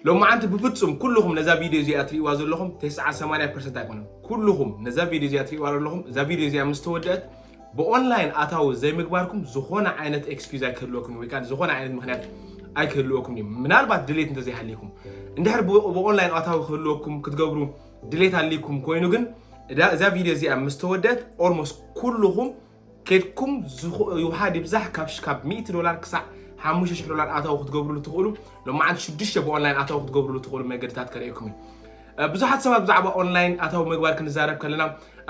ሎማዓንቲ ብፍጹም ኩልኹም ነዛ ቪድዮ እዚኣ ትርእይዋ ዘለኹም ተስዓ ሰማንያ ፐርሰንት ኣይኮነን። ኩልኹም ነዛ ቪድዮ እዚኣ ትርእይዋ ዘለኹም፣ እዛ ቪድዮ እዚኣ ምስ ተወደአት ብኦንላይን ኣታዊ ዘይምግባርኩም ዝኾነ ዓይነት ኤክስኪዩዝ ኣይክህልወኩም ወይ ከዓ ዝኾነ ዓይነት ምኽንያት ኣይክህልወኩም እዩ። ምናልባት ድሌት እንተዘይሃልይኩም፣ እንድሕር ብ- ብኦንላይን ኣታዊ ክህልወኩም ክትገብሩ ድሌት ኣልይኩም ኮይኑ ግን እዳ- እዛ ቪድዮ እዚኣ ምስ ተወደአት ኦልሞስት ኩልኹም ከድኩም ዝኹ- ይውሓድ ይብዛሕ ካብ ሽ- ካብ ሚእቲ ዶላር ክሳዕ ሓሙሽተ ሽሕ ዶላር ኣታዊ ክትገብሩሉ ትኽእሉ። ሎማዓንቲ ሽዱሽተ ብኦንላይን ኣታዊ ክትገብሩሉ ትኽእሉ መገድታት ከርእየኩም እዩ። እ፣ ብዙሓት ሰባት ብዛዕባ ኦንላይን ኣታዊ ምግባር ክንዛረብ ከለና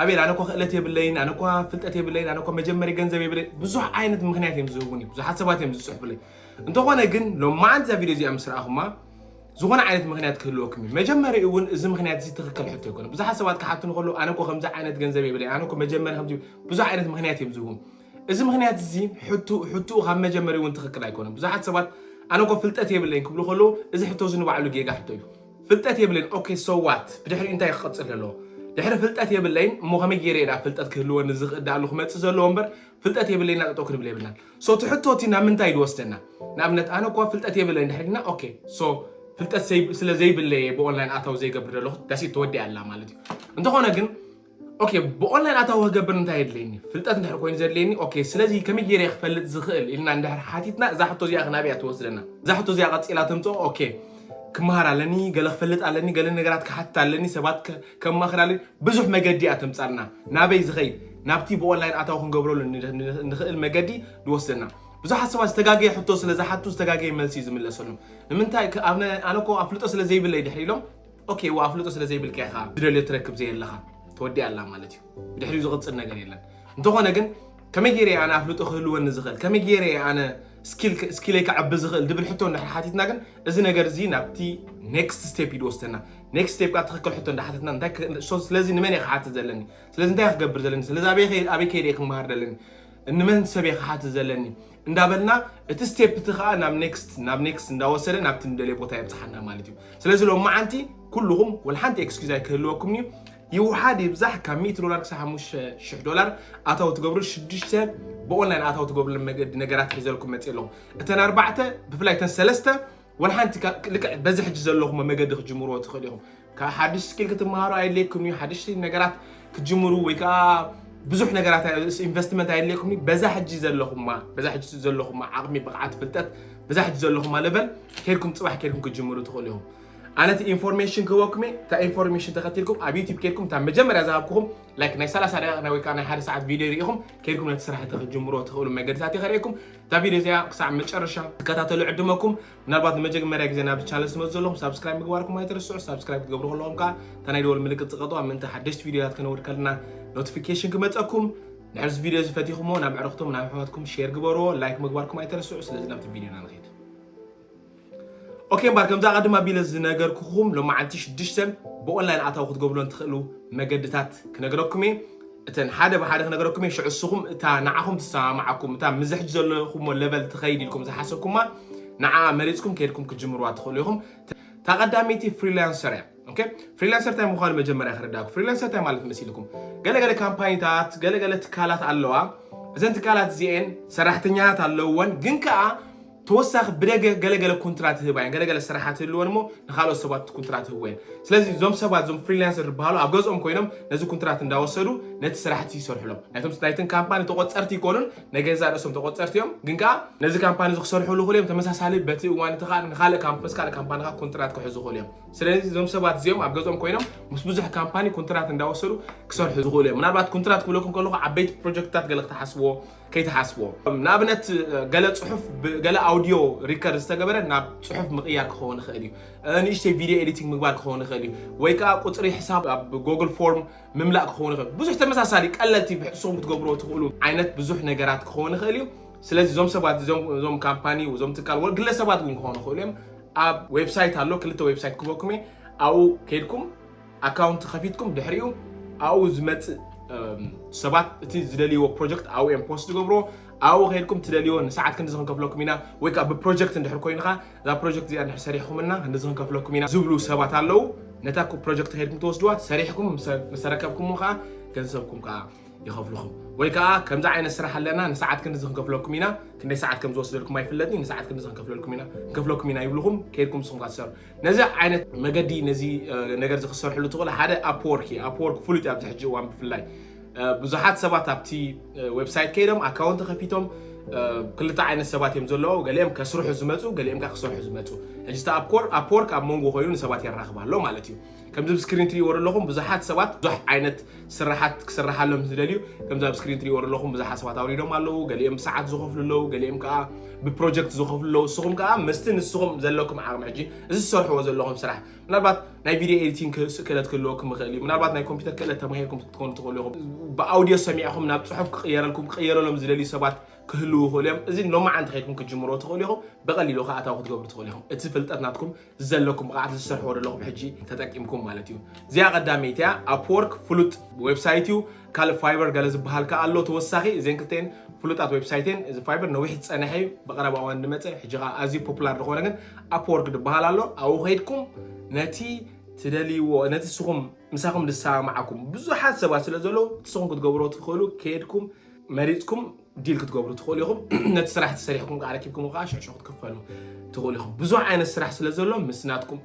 ኣቤል ኣነ እኳ ክእለት የብለይን፣ ኣነ እኳ ፍልጠት የብለይን፣ ኣነ እኳ መጀመሪ ገንዘብ የብለይን ብዙሕ ዓይነት ምኽንያት እዮም ዝህቡኒ፣ ብዙሓት ሰባት እዮም ዝፅሕፉለይ። እንተኾነ ግን ሎማዓንቲ እዛ ቪድዮ እዚኣ ምስ ረኣኹማ ዝኾነ ዓይነት ምኽንያት ክህልወኩም እዩ። መጀመሪኡ እውን እዚ ምኽንያት እዚ ትኽክል ሕቶ ኣይኮነ። ብዙሓት ሰባት ክሓቱኒ ከለዉ ኣነ እኮ ከምዚ ዓይነት ገንዘብ የብለይን፣ ኣነ እኮ መጀመሪ ከምዚ ብዙሕ ዓይነት ምኽንያት እዮም ዝህቡ። እዚ ምኽንያት እዚ ሕቱ- ሕቱኡ ካብ መጀመሪኡ እውን ትኽክል ኣይኮነን። ብዙሓት ሰባት ኣነ እኮ ፍልጠት የብለይን ክብሉ ከለዉ እዚ ሕቶ እዚ ንባዕሉ ጌጋ ሕቶ እዩ። ፍልጠት የብለይን ኦኬ so what? ብድሕሪኡ እንታይ ክቕፅል ዘለዎ? ድሕሪ ፍልጠት የብለይን እሞ ከመይ ገይረ እየ ደኣ ፍልጠት ክህልወኒ ዝኽእል ደኣሉ ክመፅእ ዘለዎ እምበር ፍልጠት የብለይና ጠጠው ክንብል የብልናን። So እቲ ሕቶ እቲ ናብ ምንታይ ድወስደና? ንኣብነት ኣነ እኳ ፍልጠት የብለይን ድሕሪ ና ኦኬ so ፍልጠት ዘይ- ስለ ዘይብለየ ብኦንላይን ኣታዊ ዘይገብር ዘለኹ ዳሲ ተወዲኣ ኣላ ማለት እዩ። እንተኾነ ግን ኦኬ ብኦንላይን ኣታዊ ክገብር እንታይ የድለየኒ? ፍልጠት እንድሕር ኮይኑ ዘድለየኒ ኦኬ ስለዚ ከመይ ገይረ እየ ክፈልጥ ዝኽእል ኢልና እንድሕር ሓቲትና እዛ ሕቶ እዚኣ ክናበይ እያ ትወስደና? እዛ ሕቶ እዚኣ ቀፂላ ተምፅኦ ኦኬ ክመሃር ኣለኒ፣ ገለ ክፈልጥ ኣለኒ፣ ገለ ነገራት ክሓትት ኣለኒ፣ ሰባት ከ- ከማኽር ኣለኒ፣ ብዙሕ መገዲ እያ ተምፃልና። ናበይ ዝኸይድ? ናብቲ ብኦንላይን ኣታዊ ክንገብረሉ ን- ን- ንኽእል መገዲ ድወስደና። ብዙሓት ሰባት ዝተጋገየ ሕቶ ስለ ዝሓቱ ዝተጋገየ መልሲ እዩ ዝምለሰሎም። ንምንታይ ከ- ኣብ ነ- ኣነ እኮ ኣፍልጦ ስለ ዘይብለይ ድሕሪ ኢሎም ኦኬ ዋ ኣፍልጦ ስለ ዘይብልካ ኢኻ ዝደልዮ ትረክብ ዘየለኻ ተወዲኣ ኣላ ማለት እዩ። ብድሕሪኡ ዝቕፅል ነገር የለን። እንተኾነ ግን ከመይ ገይረ እየ ኣነ ኣፍልጦ ክህልወኒ ዝኽእል ከመይ ገይረ እየ ኣነ ስኪል- ስኪለይ ከዕቢ ዝኽእል ድብል ሕቶ እንድሕር ሓቲትና ግን እዚ ነገር እዚ ናብቲ ኔክስት ስቴፕ እዩ ዝወስደና። ኔክስት ስቴፕ ከዓ ትኽክል ሕቶ እንዳሓተትና እንታይ ክ- so ስለዚ ንመን እየ ክሓትት ዘለኒ? ስለዚ እንታይ እየ ክገብር ዘለኒ? ስለዚ ኣበይ ከ- ኣበይ ከይደ እየ ክመሃር ዘለኒ? ንመን ሰብ እየ ክሓትት ዘለኒ? እንዳበልና እቲ ስቴፕ እቲ ከዓ ናብ ኔክስት ናብ ኔክስት እንዳወሰደ ናብቲ ንደልዮ ቦታ የብፅሓና ማለት እዩ። ስለዚ ሎማዓንቲ ኩልኹም ወላ ሓንቲ ኤክስኪዝ ኣይክህልወኩም እዩ። ይውሓድ ይብዛሕ ካብ ሚእቲ ዶላር ክሳብ ሓሙሽተ ሽሕ ዶላር ኣታዊ ትገብሩ ሽዱሽተ ብኦንላይን ኣታዊ ትገብሩ መገዲ ነገራት ሒዘልኩም መፅእ ኣለኹም። እተን ኣርባዕተ ብፍላይ እተን ሰለስተ ወላ ሓንቲ ካ- ልክዕ በዚ ሕጂ ዘለኹም መገዲ ክትጅምርዎ ትኽእሉ ኢኹም። ካብ ሓድሽ ስኪል ክትመሃሩ ኣየድልየኩም እዩ። ሓድሽ ነገራት ክትጅምሩ ወይ ከዓ ብዙሕ ነገራት ኢንቨስትመንት ኣየድልየኩም እዩ። በዛ ሕጂ ዘለኹማ በዛ ሕጂ ዘለኹማ ዓቕሚ ብቕዓት ፍልጠት በዛ ሕጂ ዘለኹማ ለቨል ከድኩም ፅባሕ ከድኩም ክትጅምሩ ትኽእሉ ኢኹም። ኣነ እቲ ኢንፎርሜሽን ክህበኩም እየ። እታ ኢንፎርሜሽን ተኸቲልኩም ኣብ ዩቲብ ከድኩም እታ መጀመርያ ዝሃብኩኹም ላይክ ናይ ሰላሳ ደቂቃ ናይ ወይ ከዓ ናይ ሓደ ሰዓት ቪድዮ ርኢኹም ከድኩም ነቲ ስራሕ ተክጅምሮ ትኽእሉ መገድታት ይኸርእየኩም። እታ ቪድዮ እዚኣ ክሳዕ መጨረሻ ትከታተሉ ዕድመኩም። ምናልባት ንመጀመርያ ግዜ ናብ ቻነል ዝመፁ ዘለኹም ሳብስክራይብ ምግባርኩም ኣይትርስዑ። ሳብስክራይብ ክትገብሩ ከለኹም ከዓ እታ ናይ ደወል ምልክት ፅቀጡ ኣብ ምእንቲ ሓደሽቲ ቪድዮታት ከነውድ ከልና ኖቲፊኬሽን ክመፀኩም። ንሕርዚ ቪድዮ ዝፈቲኹሞ ናብ ዕርኽቶም ናብ ኣሕዋትኩም ሼር ግበርዎ። ላይክ ምግባርኩም ኣይትርስዑ። ስለዚ ናብቲ ቪድዮና ንኸይድ። ኦኬ እምበር ከምዚ ኣቐድም ኣቢለ ዝነገርኩኹም ሎማዓንቲ ሽዱሽተ ብኦንላይን ኣታዊ ክትገብርሎን ትኽእሉ መገድታት ክነግረኩም እየ። እተን ሓደ ብሓደ ክነግረኩም እየ። ሽዑ እስኹም እታ ንዓኹም ትሰማማዓኩም እታ ምዝሕጅ ዘለኹሞ ለቨል ትኸይድ ኢልኩም ዝሓሰብኩማ ንዓ መሪፅኩም ከይድኩም ክትጅምርዋ ትኽእሉ ኢኹም። እታ ቀዳመይቲ ፍሪላንሰር እያ። ኦኬ ፍሪላንሰር እንታይ ምዃኑ መጀመርያ ክርዳእኩ። ፍሪላንሰር እንታይ ማለት መሲልኩም? ገለገለ ካምፓኒታት ገለገለ ትካላት ኣለዋ። እዘን ትካላት እዚአን ሰራሕተኛታት ኣለውወን ግን ከዓ ተወሳኺ ብደገ ገለገለ ኩንትራት ይህባ እየን። ገለገለ ስራሓት ይህልወን እሞ ንካልኦት ሰባት ኩንትራት ይህብዎ እየን። ስለዚ እዞም ሰባት እዞም ፍሪላንሰር ዝበሃሉ ኣብ ገዝኦም ኮይኖም ነዚ ኩንትራት እንዳወሰዱ ነቲ ስራሕቲ ይሰርሕሎም። ናይቶም ናይትን ካምፓኒ ተቆፀርቲ ይኮኑን ናይ ገዛ ርእሶም ተቆፀርቲ እዮም። ግን ከዓ ነዚ ካምፓኒ እዚ ክሰርሕሉ ይኽእሉ እዮም። ተመሳሳሊ በቲ እዋን እቲ ከዓ ንካልእ ካምፕ ምስ ካልእ ካምፓኒ ከዓ ኩንትራት ክሕዙ ይኽእሉ እዮም። ስለዚ እዞም ሰባት እዚኦም ኣብ ገዝኦም ኮይኖም ምስ ብዙሕ ካምፓኒ ኩንትራት እንዳወሰዱ ክሰርሑ ዝኽእሉ እዮም። ምናልባት ኩንትራት ክብለኩም ከለኹ ዓበይቲ ፕሮጀክትታት ገለ ክትሓስብዎ ከይትሓስብዎ። ንኣብነት ገለ ፅሑፍ ገለ ኣውዲዮ ሪከርድ ዝተገበረ ናብ ፅሑፍ ምቕያር ክኸውን ይኽእል እዩ። ንእሽተይ ቪድዮ ኤዲቲንግ ምግባር ክኸውን ይኽእል እዩ። ወይ ከዓ ቁፅሪ ሕሳብ ኣብ ጎግል ፎርም ምምላእ ክኸውን ይኽእል። ብዙሕ ተመሳሳሊ ቀለልቲ ብሕሱም ክትገብርዎ ትኽእሉ ዓይነት ብዙሕ ነገራት ክኸውን ይኽእል እዩ። ስለዚ እዞም ሰባት እዞም ካምፓኒ እዞም ትካል ግለሰባት እውን ክኾኑ ይኽእሉ እዮም። ኣብ ዌብሳይት ኣሎ ክልተ ዌብሳይት ክበኩም እየ። ኣብኡ ከይድኩም ኣካውንት ከፊትኩም ድሕሪኡ ኣብኡ ዝመፅእ ሰባት እቲ ዝደልይዎ ፕሮጀክት ኣብኡ እዮም ፖስት ዝገብርዎ። ኣብኡ ከይድኩም ትደልይዎ ንሰዓት ክንድዚ ክንከፍለኩም ኢና ወይ ከዓ ብፕሮጀክት እንድሕር ኮይንካ እዛ ፕሮጀክት እዚኣ እንድሕር ሰሪሕኩምና ክንድዚ ክንከፍለኩም ኢና ዝብሉ ሰባት ኣለዉ። ነታ ፕሮጀክት ከይድኩም ትወስድዋ ሰሪሕኩም ምስ ተረከብኩምዎ ከዓ ገንዘብኩም ከዓ ይኸፍልኹም። ወይ ከዓ ከምዚ ዓይነት ስራሕ ኣለና፣ ንሰዓት ክንድዚ ክንከፍለኩም ኢና፣ ክንደይ ሰዓት ከም ዝወስደልኩም ኣይፍለጥን፣ ንሰዓት ክንድዚ ክንከፍለልኩም ኢና፣ ክንከፍለኩም ኢና ይብልኹም፣ ከይድኩም ንስኹም ከኣ ትሰርሑ። ነዚ ዓይነት መገዲ፣ ነዚ ነገር እዚ ክትሰርሕሉ ትኽእሉ ሓደ ኣፕወርክ እዩ። ኣፕወርክ ፍሉጥ እዩ ኣብዚ ሕጂ እዋን ብፍላይ ብዙሓት ሰባት ኣብቲ ዌብሳይት ከይዶም ኣካውንት ከፊቶም ክልተ ዓይነት ሰባት እዮም ዘለዉ። ገሊኦም ከስርሑ ዝመፁ፣ ገሊኦም ከዓ ክሰርሑ ዝመፁ። ሕጂ እቲ ኣፕወርክ ኣብ መንጎ ኮይኑ ንሰባት የራኽብ ኣሎ ማለት እዩ። ከምዚ ኣብ ስክሪን ትሪእዎ ዘለኹም ብዙሓት ሰባት ብዙሕ ዓይነት ስራሓት ክስርሓሎም ዝደልዩ ከምዚ ኣብ ስክሪን ትሪእዎ ዘለኹም ብዙሓት ሰባት ኣውሪዶም ኣለዉ። ገሊኦም ብሰዓት ዝኸፍሉ ኣለዉ፣ ገሊኦም ከዓ ብፕሮጀክት ዝኸፍሉ ኣለዉ። ንስኹም ከዓ ምስቲ ንስኹም ዘለኩም ዓቕሚ ሕጂ እዚ ዝሰርሕዎ ዘለኹም ስራሕ ምናልባት ናይ ቪድዮ ኤዲቲንግ ክእለት ክህልወኩም ይኽእል እዩ። ምናልባት ናይ ኮምፒውተር ክእለት ተማሂርኩም ክትኮኑ ትኽእሉ ኢኹም። ብኣውዲዮ ሰሚዕኹም ናብ ፅሑፍ ክቕየረልኩም ክቕየረሎም ዝደልዩ ሰባት ክህልዉ ይኽእሉ እዮም። እዚ ሎማዓንቲ ከይድኩም ክትጅምርዎ ትኽእሉ ኢኹም። ብቐሊሉ ከዓ ኣታዊ ክትገብሩ ትኽእሉ ኢኹም። እቲ ፍልጠት ናትኩም ዘለኩም ብቕዓት ዝሰርሕዎ ዘለኹም ሕጂ ተጠቂምኩም ማለት እዩ። እዚኣ ቀዳመይቲ እያ። ኣፕወርክ ፍሉጥ ዌብሳይት እዩ። ካልእ ፋይበር ገለ ዝበሃል ከኣ ኣሎ ተወሳኺ። እዘን ክልተን ፍሉጣት ዌብሳይትን እዚ ፋይበር ነዊሕ ዝጸንሐ እዩ፣ ብቐረባ እዋን ዝመጸ፣ ሕጂ ከኣ ኣዝዩ ፖፑላር ዝኾነ ግን ኣፕወርክ ዝበሃል ኣሎ። ኣብኡ ከይድኩም ነቲ ትደልይዎ፣ ነቲ ንስኹም ምሳኹም ዝሰማማዓኩም ብዙሓት ሰባት ስለ ዘለዉ ንስኹም ክትገብርዎ ትኽእሉ ከይድኩም መሪጽኩም ዲል ክትገብሩ ትኽእሉ ኢኹም። ነቲ ስራሕ ተሰሪሕኩም ከኣ ረኪብኩም ከኣ ሽዑ ሽዑ ክትክፈሉ ትኽእሉ ኢኹም። ብዙሕ ዓይነት ስራሕ ስለ ዘሎ ምስ ናትኩም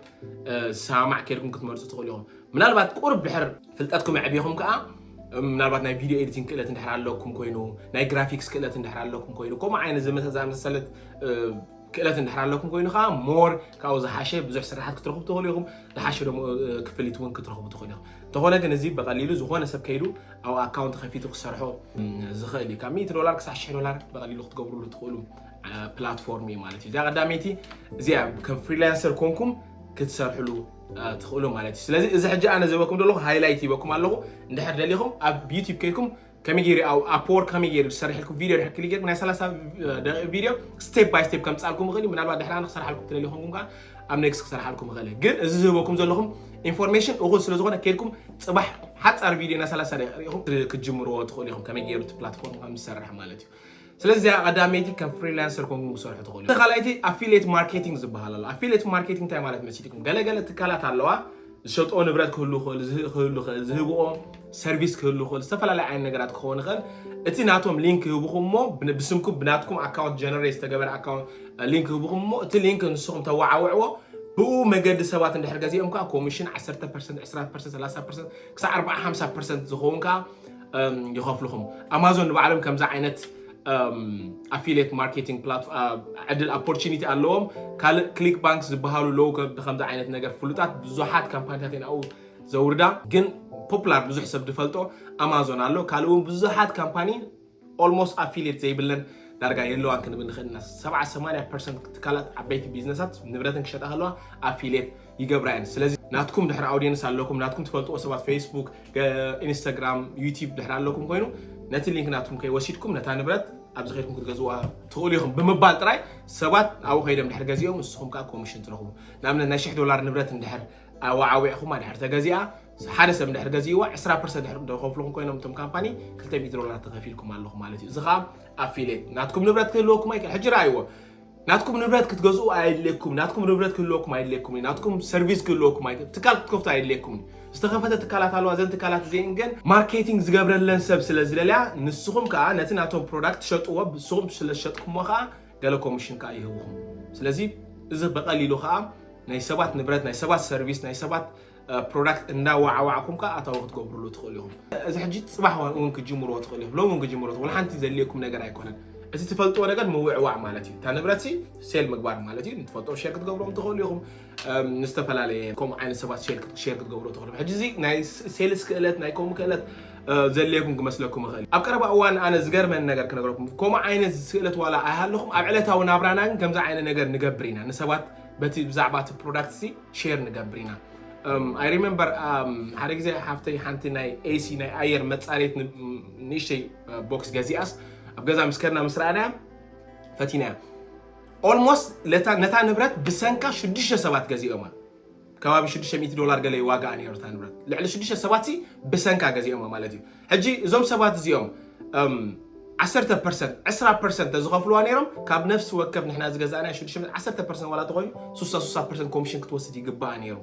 ዝሰማማዕ ከይድኩም ክትመርጹ ትኽእሉ ኢኹም። ምናልባት ቁሩብ ድሕር ፍልጠትኩም ኣዕቢኹም ከኣ ምናልባት ናይ ቪድዮ ኤዲቲንግ ክእለት እንድሕር ኣለኩም ኮይኑ፣ ናይ ግራፊክስ ክእለት እንድሕር ኣለኩም ኮይኑ፣ ከምኡ ዓይነት ዝመሳ- ዝኣመሳሰለት ክእለት እንድሕር ኣለኩም ኮይኑ ከኣ ሞር ካብኡ ዝሓሸ ብዙሕ ስራሓት ክትረኽቡ ትኽእሉ ኢኹም። ዝሓሸ ደሞ ክፍሊት እውን ክትረኽቡ ትኽእሉ ኢኹም። እንተኾነ ግን እዚ ብቐሊሉ ዝኾነ ሰብ ከይዱ ኣብ ኣካውንት ከፊቱ ክሰርሖ ዝኽእል እዩ። ካብ ሚእቲ ዶላር ክሳብ ሽሕ ዶላር ብቐሊሉ ክትገብርሉ ትኽእሉ ፕላትፎርም እዩ ማለት እዩ። እዚኣ ቀዳመይቲ እዚኣ ከም ፍሪላንሰር ኮንኩም ክትሰርሕሉ ትኽእሉ ማለት እዩ። ስለዚ እዚ ሕጂ ኣነ ዝበኩም ዘለኹ ሃይላይት ይበኩም ኣለኹ። እንድሕር ደሊኹም ኣብ ዩቲብ ከይድኩም ከመይ ገይሩ ኣብ ኣፕወርክ ከመይ ገይሩ ዝሰርሕ ኢልኩም ቪድዮ ድሕር ክሊክ ጌርኩም ናይ ሰላሳ ደቂቕ ቪድዮ ስቴፕ ባይ ስቴፕ ከምጻልኩም ይኽእል እዩ። ምናልባት ድሕር ኣነ ክሰርሓልኩም ትደልዩ ኮንኩም ከኣ ኣብ ኔክስት ክሰርሓልኩም ይኽእል እየ። ግን እዚ ዝህበኩም ዘለኹም ኢንፎርሜሽን እኹል ስለ ዝኾነ ከይድኩም ጽባሕ ሓጻር ቪድዮ ናይ ሰላሳ ደቂቕ ርኢኹም ክትጅምርዎ ትኽእሉ ኢኹም ከመይ ገይሩ እቲ ፕላትፎርም ከም ዝሰርሕ ማለት እዩ። ስለዚ እዚኣ ቀዳመይቲ ከም ፍሪላንሰር ኮንኩም ክሰርሑ ትኽእሉ። ካልኣይቲ ኣፊሊየት ማርኬቲንግ ዝበሃል ኣሎ። ኣፊሊየት ማርኬቲንግ እንታይ ማለት መሲልኩም? ገለገለ ትካላት ኣለዋ ዝሸጥኦ ንብረት ክህሉ ይኽእል፣ ዝህ- ክህሉ ይኽእል፣ ዝህብኦ ሰርቪስ ክህሉ ይኽእል፣ ዝተፈላለዩ ዓይነት ነገራት ክኸውን ይኽእል። እቲ ናቶም ሊንክ ይህብኹም እሞ ብን- ብስምኩም ብናትኩም ኣካውንት ጀነሬት ዝተገበረ ኣካውንት ሊንክ ይህብኹም እሞ እቲ ሊንክ ንስኹም ተወዓውዕዎ። ብኡ መገዲ ሰባት እንድሕር ገዚኦም ከዓ ኮሚሽን ዓሰርተ ፐርሰንት፣ ዕስራ ፐርሰንት፣ ሰላሳ ፐርሰንት ክሳብ ኣርባዓ ሓምሳ ፐርሰንት ዝኸውን ከዓ እም፣ ይኸፍልኹም። ኣማዞን ንባዕሎም ከምዚ ዓይነት ኣፊሊየት ማርኬቲንግ ዕድል ኦፖርቹኒቲ ኣለዎም። ካልእ ክሊክ ባንክ ዝበሃሉ ኣለዉ። ከም- ከምዚ ዓይነት ነገር ፍሉጣት ብዙሓት ካምፓኒታት እየን ኣብኡ ዘውርዳ። ግን ፖፑላር ብዙሕ ሰብ ዝፈልጦ ኣማዞን ኣሎ። ካልእ እውን ብዙሓት ካምፓኒ ኦልሞስት ኣፊሊየት ዘይብለን ዳርጋ የለዋን ክንብል ንኽእል ኢና። ሰብዓ ሰማንያ ፐርሰንት ትካላት ዓበይቲ ቢዝነሳት ንብረትን ክሸጣ ከለዋ ኣፊሊየት ይገብራ እየን። ስለዚ ናትኩም ድሕሪ ኣውዲየንስ ኣለኩም፣ ናትኩም ትፈልጥዎ ሰባት ፌስቡክ፣ ገ- ኢንስታግራም፣ ዩቲብ ድሕሪ ኣለኩም ኮይኑ ነቲ ሊንክ ናትኩም ከይወሲድኩም ነታ ንብረት ኣብዚ ከይድኩም ክትገዝዋ ትኽእሉ ኢኹም ብምባል ጥራይ ሰባት ኣብኡ ከይዶም ድሕሪ ገዚኦም ንስኹም ከዓ ኮሚሽን ትረኽቡ። ንኣብነት ናይ ሽሕ ዶላር ንብረት እንድሕር ኣወዓዊዕኹማ ድሕር ተገዚኣ ሓደ ሰብ እንድሕር ገዚእዋ ዕስራ ፐርሰንት ድሕር ዝኸፍልኹም ኮይኖም እቶም ካምፓኒ ክልተ ሚእቲ ዶላር ተኸፊልኩም ኣለኹም ማለት እዩ። እዚ ከዓ ኣፊሌት ናትኩም ንብረት ክህልወኩም ኣይክእል። ሕጂ ረኣይዎ ናትኩም ንብረት ክትገዝኡ ኣየድልየኩም፣ ናትኩም ንብረት ክህልወኩም ኣይድልየኩም እዩ፣ ናትኩም ሰርቪስ ክህልወኩም ኣይክእል፣ ትካል ክትከፍቱ ኣይድልየኩም እዩ። ዝተኸፈተ ትካላት ኣለዋ፣ እዘን ትካላት እዚአን ግን ማርኬቲንግ ዝገብረለን ሰብ ስለ ዝደልያ ንስኹም ከዓ ነቲ ናቶም ፕሮዳክት ትሸጥዎ፣ ንስኹም ስለ ዝሸጥኩሞ ከዓ ገለ ኮሚሽን ከዓ ይህብኹም። ስለዚ እዚ ብቐሊሉ ከዓ ናይ ሰባት ንብረት፣ ናይ ሰባት ሰርቪስ፣ ናይ ሰባት ፕሮዳክት እንዳዋዕዋዕኩም ከዓ ኣታዊ ክትገብርሉ ትኽእሉ ኢኹም። እዚ ሕጂ ፅባሕ እውን ክጅምርዎ ትኽእሉ ኢኹም፣ ሎሚ እውን ክጅምርዎ ትኽእሉ። ሓንቲ ዘድልየኩም ነገር ኣይኮነን። እቲ ትፈልጥዎ ነገር ምውዕዋዕ ማለት እዩ። እታ ንብረት ሲ ሴል ምግባር ማለት እዩ። ንትፈልጦም ሼር ክትገብሮም ትኽእሉ ኢኹም። እም፣ ንዝተፈላለየ ከምኡ ዓይነት ሰባት ሼር ክት- ሼር ክትገብሩ ትኽእሉ። ሕጂ እዚ ናይ ስ- ሴልስ ክእለት ናይ ከምኡ ክእለት እ፣ ዘድልየኩም ክመስለኩም ይኽእል። ኣብ ቀረባ እዋን ኣነ ዝገርመኒ ነገር ክነግረኩም። ከምኡ ዓይነት ስእለት ዋላ ኣይሃለኹም ኣብ ዕለታዊ ናብራና ግን ከምዚ ዓይነት ነገር ንገብር ኢና። ንሰባት በቲ ብዛዕባ እቲ ፕሮዳክት ሲ ሼር ንገብር ኢና። I remember ሓደ ግዜ ሓፍተይ ሓንቲ ናይ ኤሲ ናይ ኣየር መጻረይት ንእሽተይ ቦክስ ገዚኣስ ኣብ ገዛ ምስ ከድና ምስ ረኣናያ ፈቲናያ። ኦልሞስት ነታ ንብረት ብሰንካ ሽዱሽተ ሰባት ገዚኦማ። ከባቢ ሽዱሽተ ሚእቲ ዶላር ገለ ዋጋኣ ነይሩ እታ ንብረት። ልዕሊ ሽዱሽተ ሰባት ሲ ብሰንካ ገዚኦማ ማለት እዩ። ሕጂ እዞም ሰባት እዚኦም ዓሰርተ ፐርሰንት ዕስራ ፐርሰንት ተዝኸፍልዋ ነይሮም ካብ ነፍሲ ወከፍ ንሕና ዝገዛእናዮ ሽዱሽተ ሚእቲ ዓሰርተ ፐርሰንት ዋላ ተኾይኑ ሱሳ ሱሳ ፐርሰንት ኮሚሽን ክትወስድ ይግባኣ ነይሩ።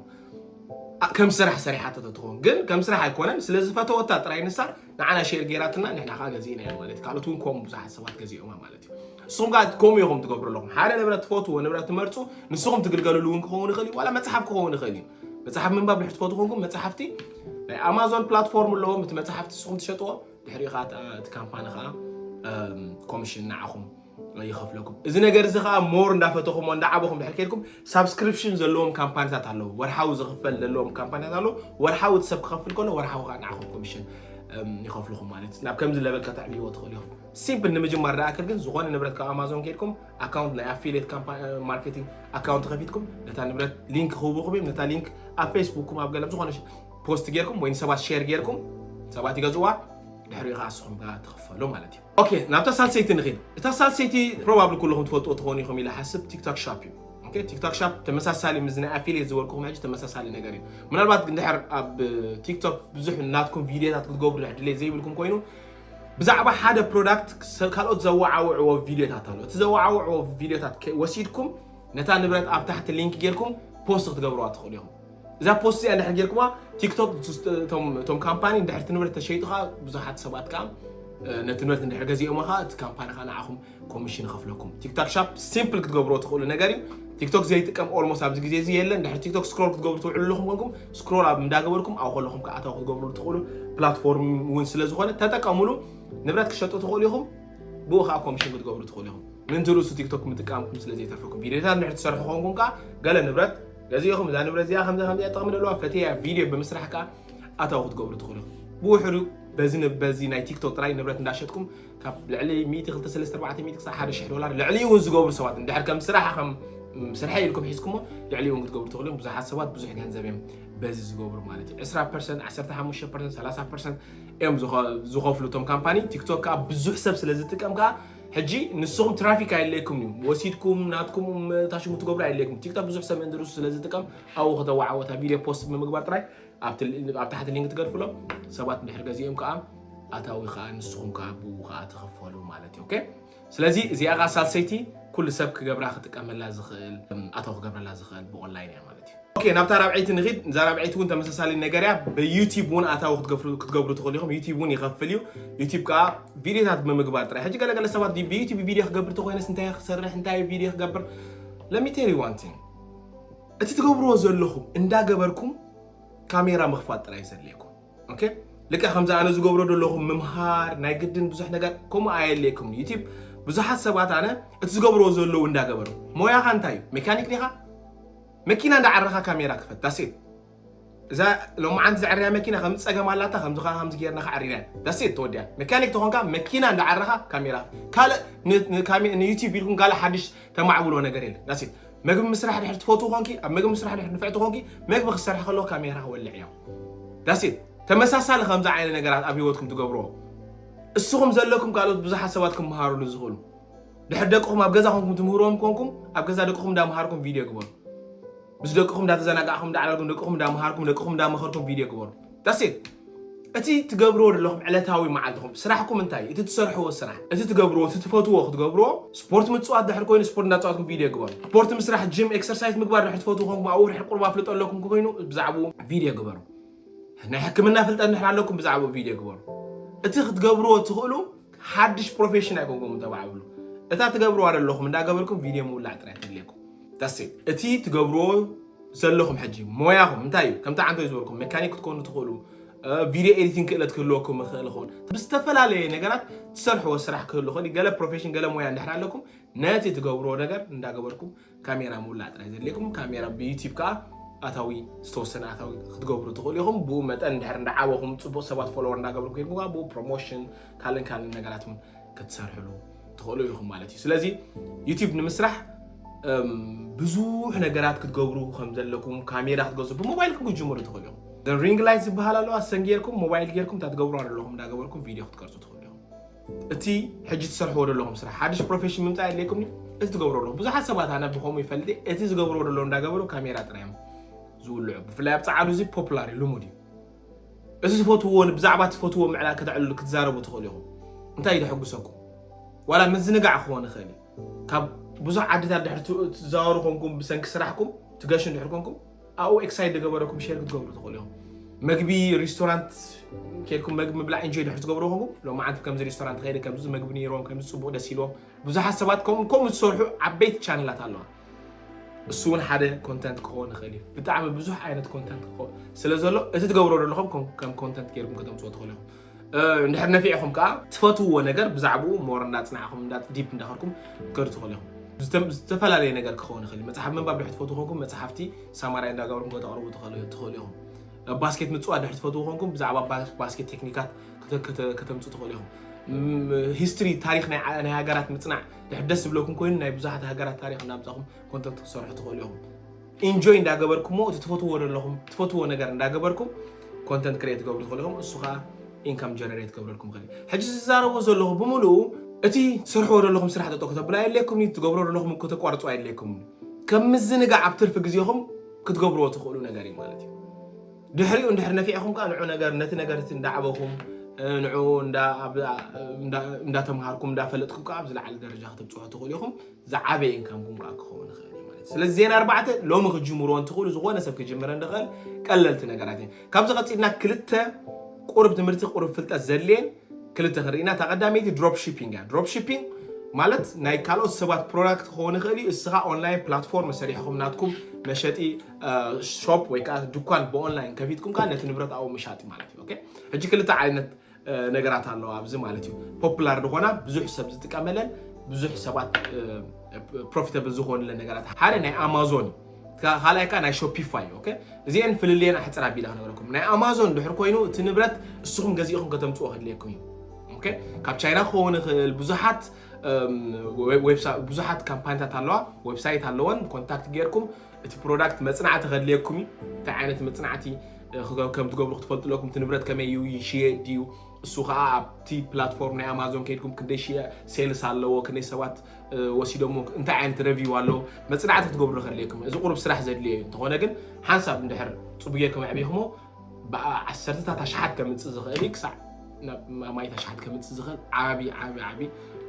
ከም ስራሕ ሰሪሓቶ ተትኸውን ግን ከም ስራሕ ኣይኮነን። ስለዝፈተወታ ጥራይ ንሳ ንዓና ሼር ገይራትና ንሕና ከዓ ገዚእናዮ ማለት እዩ። ካልኦት እውን ከምኡ ብዙሓት ሰባት ገዚኦማ ማለት እዩ። ንስኹም ከዓ ከምኡ ኢኹም ትገብሩ ኣለኹም። ሓደ ንብረት ትፈትዎ ንብረት ትመርፁ፣ ንስኹም ትግልገልሉ እውን ክኸውን ይኽእል እዩ። ዋላ መፅሓፍ ክኸውን ይኽእል እዩ። መፅሓፍ ምንባብ ድሕር ትፈትዉ ኮንኩም መፅሓፍቲ ናይ ኣማዞን ፕላትፎርም ኣለዎም። እቲ መፅሓፍቲ ንስኹም ትሸጥዎ፣ ድሕሪኡ ከዓ እቲ ካምፓኒ ከዓ ኮሚሽን ንዓኹም ይኸፍለኩም። እዚ ነገር እዚ ከዓ ሞር እንዳፈተኹም እንዳዓበኹም ድሕር ከድኩም ሳብስክሪፕሽን ዘለዎም ካምፓኒታት ኣለዉ። ወርሓዊ ዝኽፈል ዘለዎም ካምፓኒታት ኣለዉ። ወርሓዊ እቲ ሰብ ክኸፍል ከሎ ወርሓዊ ከዓ ንዓኹም ኮሚሽን ይኸፍልኹም ማለት እዩ። ናብ ከምዚ ለበል ከተዕብይዎ ትኽእሉ ኢኹም። ሲምፕል ንምጅማር ደኣክል ግን ዝኾነ ንብረት ካብ ኣማዞን ከድኩም ኣካውንት ናይ ኣፊሌት ማርኬቲንግ ኣካውንት ከፊትኩም ነታ ንብረት ሊንክ ክህቡኹም እዮም። ነታ ሊንክ ኣብ ፌስቡክኩም ኣብ ገለም ዝኾነ ፖስት ጌርኩም ወይ ንሰባት ሼር ጌርኩም ሰባት ይገዝዋ። ድሕሪኡ ከዓ ንስኹም ከዓ ትኽፈሉ ማለት እዩ። ኦኬ፣ ናብታ ሳልሰይቲ ንኺድ። እታ ሳልሰይቲ ፕሮባብሊ ኩልኹም ትፈልጥዎ ትኾኑ ኢኹም ኢለ ሓስብ፣ ቲክቶክ ሻፕ እዩ። ኦኬ፣ ቲክቶክ ሻፕ ተመሳሳሊ ምስ ናይ ኣፊሊየት ዝበልኩኹም ሕጂ ተመሳሳሊ ነገር እዩ። ምናልባት እንድሕር ኣብ ቲክቶክ ብዙሕ ናትኩም ቪድዮታት ክትገብሩ ድሕር ድሌት ዘይብልኩም ኮይኑ ብዛዕባ ሓደ ፕሮዳክት ካልኦት ዘወዓውዕዎ ቪድዮታት ኣሎ። እቲ ዘወዓውዕዎ ቪድዮታት ወሲድኩም ነታ ንብረት ኣብ ታሕቲ ሊንክ ጌርኩም ፖስት ክትገብርዋ ትኽእሉ ኢኹም። እዛ ፖስት እዚኣ እንድሕር ጌርኩማ ቲክቶክ እቶም ካምፓኒ እንድሕር እቲ ንብረት ተሸይጡ ከዓ ብዙሓት ሰባት ከዓ ነቲ ንብረት እንድሕር ገዚኦማ ከዓ እቲ ካምፓኒ ከዓ ንዓኹም ኮሚሽን ይኸፍለኩም። ቲክቶክ ሻፕ ሲምፕል ክትገብርዎ ትኽእሉ ነገር እዩ። ቲክቶክ ዘይጥቀም ኦልሞስት ኣብዚ ግዜ እዚ የለን። እንድሕር ቲክቶክ ስክሮል ክትገብሩ ትውዕሉ ኣለኹም ኮንኩም ስክሮል ኣብ እንዳገበርኩም ኣብኡ ከለኹም ከዓ ኣታዊ ክትገብሩ ትኽእሉ ፕላትፎርም እውን ስለ ዝኾነ ተጠቀሙሉ። ንብረት ክሸጡ ትኽእሉ ኢኹም። ብኡ ከዓ ኮሚሽን ክትገብሩ ትኽእሉ ኢኹም። ምእንቲ ርእሱ ቲክቶክ ምጥቃምኩም ስለ ዘይተርፈኩም ቪድዮታት እንድሕር ትሰርሑ ኮንኩም ከዓ ገለ ንብረት ገዚእኹም እዛ ንብረት እዚኣ ከምዚ ከምዚኣ ጥቕሚ ዘለዋ ፈትያ ቪድዮ ብምስራሕ ከዓ ኣታዊ ክትገብሩ ትኽእሉ ኢኹም። ብውሕዱ በዚ በዚ ናይ ቲክቶክ ጥራይ ንብረት እንዳሸጥኩም ካብ ልዕሊ ሚእቲ ክልተ ሰለስተ ኣርባዕተ ሚእቲ ክሳብ ሓደ ሽሕ ዶላር ልዕሊ እውን ዝገብሩ ሰባት እንድሕር ከም ስራሕ ከም ስርሐ ኢልኩም ሒዝኩሞ ልዕሊ እውን ክትገብሩ ትኽእሉ ኢኹም። ብዙሓት ሰባት ብዙሕ ገንዘብ እዮም በዚ ዝገብሩ ማለት እዩ። ዕስራ ፐርሰንት፣ ዓሰርተ ሓሙሽተ ፐርሰንት፣ ሰላሳ ፐርሰንት እዮም ዝኸፍሉ እቶም ካምፓኒ። ቲክቶክ ከዓ ብዙሕ ሰብ ስለ ዝጥቀም ከዓ ሕጂ ንስኹም ትራፊክ ኣየድልየኩም እዩ። ወሲድኩም ናትኩም ታሽሙ ትገብሩ ኣየድልየኩም። ቲክቶክ ብዙሕ ሰብ ምእንቲ ርእሱ ስለ ዝጥቀም ኣብኡ ከተወዓወታ ቪድዮ ፖስት ብምግባር ጥራይ ኣብ ታሕቲ ሊንክ ትገድፍሎም ሰባት እንድሕር ገዚኦም ከዓ ኣታዊ ከዓ ንስኹም ከዓ ብኡ ከዓ ትኸፈሉ ማለት እዩ። ኦኬ፣ ስለዚ እዚኣ ከዓ ሳልሰይቲ ኩሉ ሰብ ክገብራ ክጥቀመላ ዝኽእል ኣታዊ ክገብረላ ዝኽእል ብኦንላይን እያ ማለት እዩ። ኦኬ፣ ናብታ ራብዐይቲ ንኺድ። እዛ ራብዐይቲ እውን ተመሳሳሊ ነገር እያ። ብዩቲብ እውን ኣታዊ ክትገብሩ ትኽእሉ ኢኹም። ዩቲብ እውን ይኸፍል እዩ። ዩቲብ ከዓ ቪድዮታት ብምግባር ጥራይ። ሕጂ ገለገለ ሰባት ብዩቲብ ቪድዮ ክገብር ተኮይነስ እንታይ ክሰርሕ እንታይ ቪድዮ ክገብር ለሚቴሪ ዋንቲ እቲ ትገብርዎ ዘለኹም እንዳገበርኩም ካሜራ ምኽፋት ጥራይ ዘድልየኩም። ኦኬ፣ ልክዕ ከምዚ ኣነ ዝገብሮ ዘለኹ ምምሃር ናይ ግድን ብዙሕ ነገር ከምኡ ኣየድልየኩም። ዩቲብ ብዙሓት ሰባት ኣነ እቲ ዝገብርዎ ዘለዉ እንዳገበሩ ሞያኻ እንታይ እዩ? ሜካኒክ ዲኻ? መኪና እንዳዓረኻ ካሜራ ክፈት ዳሴት። እዛ ሎማዓንቲ ዘዕርያ መኪና ከም ጸገም ኣላታ ከምዚ ከ ከምዚ ጌርና ከዓሪና ዳሴት ተወዲያ። መካኒክ ተኾንካ መኪና እንዳዓረኻ ካሜራ ካልእ ንዩቲብ ኢልኩም ካልእ ሓድሽ ተማዕብሎ ነገር የለን። ዳሴት መግቢ ምስራሕ ድሕር ትፈትው ኮንኪ ኣብ መግቢ ምስራሕ ድሕር ንፍዕቲ ኮንኪ መግቢ ክሰርሕ ከለዎ ካሜራ ክወልዕ እዮም። ዳሴት ተመሳሳሊ ከምዚ ዓይነት ነገራት ኣብ ህይወትኩም ትገብርዎ እስኹም ዘለኩም ካልኦት ብዙሓት ሰባት ክመሃሩሉ ዝኽእሉ ድሕር ደቅኹም ኣብ ገዛ ኮንኩም ትምህርዎም ኮንኩም ኣብ ገዛ ደቅኹም እንዳመሃርኩም ቪድዮ ግበሩ። ምስ ደቅኹም እንዳተዘናጋዕኩም እንዳዓለልኩም ደቅኹም እንዳመሃርኩም ደቅኹም እንዳመኸርኩም ቪድዮ ግበሩ። ዳሴት እቲ ትገብርዎ ዘለኹም ዕለታዊ መዓልትኹም ስራሕኩም እንታይ እቲ ትሰርሕዎ ስራሕ እቲ ትገብርዎ እቲ ትፈትዎ ክትገብርዎ ስፖርት ምፅዋት ድሕር ኮይኑ ስፖርት እንዳፀዋትኩም ቪድዮ ግበሩ። ስፖርት ምስራሕ ጅም ኤክሰርሳይዝ ምግባር ድሕር ትፈትዉ ኮንኩም ኣብኡ ድሕር ቁርብ ኣፍልጦ ኣለኩም ኮይኑ ብዛዕባኡ ቪድዮ ግበሩ። ናይ ሕክምና ፍልጠት ድሕር ኣለኩም ብዛዕባኡ ቪድዮ ግበሩ። እቲ ክትገብርዎ ትኽእሉ ሓድሽ ፕሮፌሽን ኣይኮንኩም ተባዕብሉ። እታ ትገብርዋ ዘለኹም እንዳገበርኩም ቪድዮ ምውላዕ ጥራይ ተድልየኩም። ዳሴት እቲ ትገብርዎ ዘለኹም ሕጂ ሞያኹም እንታይ እዩ? ከምቲ ዓንቶ ዝበልኩም መካኒክ ክትኮኑ ትኽእሉ፣ ቪድዮ ኤዲቲንግ ክእለት ክህልወኩም ይኽእል ይኸውን። ብዝተፈላለየ ነገራት ትሰርሕዎ ስራሕ ክህሉ ይኽእል። ገለ ፕሮፌሽን ገለ ሞያ እንድሕር ኣለኩም ነቲ ትገብርዎ ነገር እንዳገበርኩም ካሜራ ምውላዕ ጥራይ ዘድልየኩም። ካሜራ ብዩቲብ ከዓ ኣታዊ ዝተወሰነ ኣታዊ ክትገብሩ ትኽእሉ ኢኹም። ብኡ መጠን እንድሕር እንዳዓበኹም ፅቡቕ ሰባት ፎሎወር እንዳገብርኩም ከይድኩም ከዓ ብኡ ፕሮሞሽን ካልእን ካልእን ነገራት እውን ክትሰርሕሉ ትኽእሉ ኢኹም ማለት እዩ። ስለዚ ዩቲብ ንምስራሕ ብዙሕ ነገራት ክትገብሩ ከም ዘለኩም ካሜራ ክትገዝኡ ብሞባይልኩም ክትጅምሩ ትኽእሉ ኢኹም። ሪንግ ላይት ዝበሃል ኣለዋ። ሰን ጌርኩም ሞባይል ጌርኩም እታ ትገብሩ ኣለኹም እንዳገበርኩም ቪድዮ ክትቀርፁ ትኽእሉ ኢኹም። እቲ ሕጂ ትሰርሕዎ ዘለኹም ስራሕ ሓድሽ ፕሮፌሽን ምምፃእ የድልየኩም እዩ። እቲ ትገብሩ ኣለኹም ብዙሓት ሰባት ኣነ ብኸምኡ ይፈልጥ እቲ ዝገብርዎ ዘለዉ እንዳገበሩ ካሜራ ጥራይ እዮም ዝውልዑ። ብፍላይ ኣብ ፀዓዱ እዚ ፖፑላር እዩ ልሙድ እዩ። እዚ ዝፈትዎ ብዛዕባ ትፈትዎ ምዕላ ከተዕልሉ ክትዛረቡ ትኽእሉ ኢኹም። እንታይ ደሐጉሰኩም? ዋላ ምዝንጋዕ ክኾን ይኽእል እዩ። ካብ ብዙሕ ዓድታት ድሕር ትዛወሩ ኮንኩም ብሰንኪ ስራሕኩም ትገሹ ድሕር ኮንኩም ኣብኡ excite ዝገበረኩም share ክትገብሩ ትኽእሉ ኢኹም። መግቢ ሪስቶራንት ከይድኩም መግቢ ምብላዕ enjoy ድሕር ትገብሩ ኹንኩም፣ ሎማዓንቲ ከምዚ ሪስቶራንት ከይደ ከምዚ መግቢ ነይሮም ከምዚ ፅቡቕ ደስ ኢልዎም። ብዙሓት ሰባት ከምኡ ከምኡ ዝሰርሑ ዓበይቲ ቻነላት ኣለዋ። እሱ እውን ሓደ ኮንተንት ክኸውን ይኽእል እዩ። ብጣዕሚ ብዙሕ ዓይነት ኮንተንት ክኸውን ስለ ዘሎ እቲ ትገብሮ ዘለኹም ከም- ከም ኮንተንት ገይርኩም ከተምፅዎ ትኽእሉ ኢኹም። እንድሕር ነፊዕኹም ከዓ ትፈትውዎ ነገር ብዛዕባኡ ሞር እንዳፅናዕኹም እንዳ ዲፕ እንዳኸድኩም ትከዱ ትኽእሉ ኢኹም። ዝተፈላለየ ነገር ክኸውን ይኽእል እዩ። መፅሓፍ ምንባብ ድሕር ትፈትው ኮንኩም መፅሓፍቲ ሳማራይ እንዳገበርኩም ከተቕርቡ ትኽእሉ ኢኹም። ባስኬት ምፅዋት ድሕር ትፈትው ኮንኩም ብዛዕባ ባስኬት ቴክኒካት ከተምፁ ትኽእሉ ኢኹም። ሂስትሪ ታሪክ ናይ ሃገራት ምፅናዕ ድሕር ደስ ዝብለኩም ኮይኑ ናይ ብዙሓት ሃገራት ታሪክ እናምፃኹም ኮንተንት ክሰርሑ ትኽእሉ ኢኹም። ኢንጆይ እንዳገበርኩሞ እቲ ትፈትዎ ዘለኹም ትፈትዎ ነገር እንዳገበርኩም ኮንተንት ክሬት ትገብሩ ትኽእሉ ኢኹም። እሱ ከዓ ኢንካም ጀነሬት ክገብረልኩም ይኽእል። ሕጂ ዝዛረቦ ዘለኹ ብምሉኡ እቲ ትሰርሕዎ ዘለኹም ስራሕ ጠጠው ከተብላ የድልየኩም እዩ። ትገብሮ ዘለኹም ከተቋርፁ ኣየድልየኩም። ከም ምዝንጋዕ ኣብ ትርፊ ግዜኹም ክትገብርዎ ትኽእሉ ነገር እዩ ማለት እዩ። ድሕሪኡ እንድሕር ነፊዕኹም ከዓ ንዑ ነገር ነቲ ነገር እቲ እንዳዓበኹም ንዑ እንዳተምሃርኩም እንዳፈለጥኩም ከዓ ኣብ ዝለዓለ ደረጃ ክትብፅሑ ትኽእሉ ኢኹም። ዝዓበየ ኢንካምኩም ከዓ ክኸውን ይኽእል እዩ ማለት እዩ። ስለዚ ዜና ኣርባዕተ ሎሚ ክጅምርዎ እንትኽእሉ ዝኾነ ሰብ ክጅምረ እንድኽእል ቀለልቲ ነገራት እዮም። ካብዚ ቀፂልና ክልተ ቁሩብ ትምህርቲ ቁሩብ ፍልጠት ዘድልየን ክልተ ክንርኢና። እታ ቀዳመይቲ ድሮፕ ሺፒንግ እያ። ድሮፕ ሺፒንግ ማለት ናይ ካልኦት ሰባት ፕሮዳክት ክኸውን ይኽእል እዩ። እስኻ ኦንላይን ፕላትፎርም ሰሪሕኹም ናትኩም መሸጢ ሾፕ ወይ ከዓ ድኳን ብኦንላይን ከፊትኩም ከዓ ነቲ ንብረት ኣብኡ ምሻጥ ማለት እዩ። ሕጂ ክልተ ዓይነት ነገራት ኣለዋ ኣብዚ ማለት እዩ። ፖፑላር ዝኾና ብዙሕ ሰብ ዝጥቀመለን ብዙሕ ሰባት ፕሮፊተብል ዝኾኑለን ነገራት ሓደ ናይ ኣማዞን እዩ። ካልኣይ ከዓ ናይ ሾፒፋይ እዩ። እዚአን ፍልልየን ኣሕፅር ኣቢለ ክነግረኩም። ናይ ኣማዞን ድሕር ኮይኑ እቲ ንብረት እስኹም ገዚእኹም ከተምፅኦ ከድልየኩም እዩ። ካብ ቻይና ክኸውን ይኽእል ብዙሓት ብዙሓት ካምፓኒታት ኣለዋ። ዌብሳይት ኣለወን። ኮንታክት ጌርኩም እቲ ፕሮዳክት መፅናዕቲ ከድልየኩም እዩ። እንታይ ዓይነት መፅናዕቲ ከም ትገብሩ ክትፈልጡ ኣለኩም። እቲ ንብረት ከመይ እዩ ይሽየጥ ድዩ? እሱ ከዓ ኣብቲ ፕላትፎርም ናይ ኣማዞን ከይድኩም ክንደይ ሽየ ሴልስ ኣለዎ፣ ክንደይ ሰባት ወሲዶሞ፣ እንታይ ዓይነት ረቪው ኣለዎ መፅናዕቲ ክትገብሩ ከድልየኩም። እዚ ቁሩብ ስራሕ ዘድልየ እዩ። እንተኾነ ግን ሓንሳብ እንድሕር ፅቡቅ ጌርኩም ኣዕቢኹሞ ብዓሰርተታት ኣሽሓት ከምፅእ ዝኽእል እዩ። ክሳዕ ናብ ኣማኢት ኣሽሓት ከምፅእ ዝኽእል ዓቢ ዓቢ ዓቢ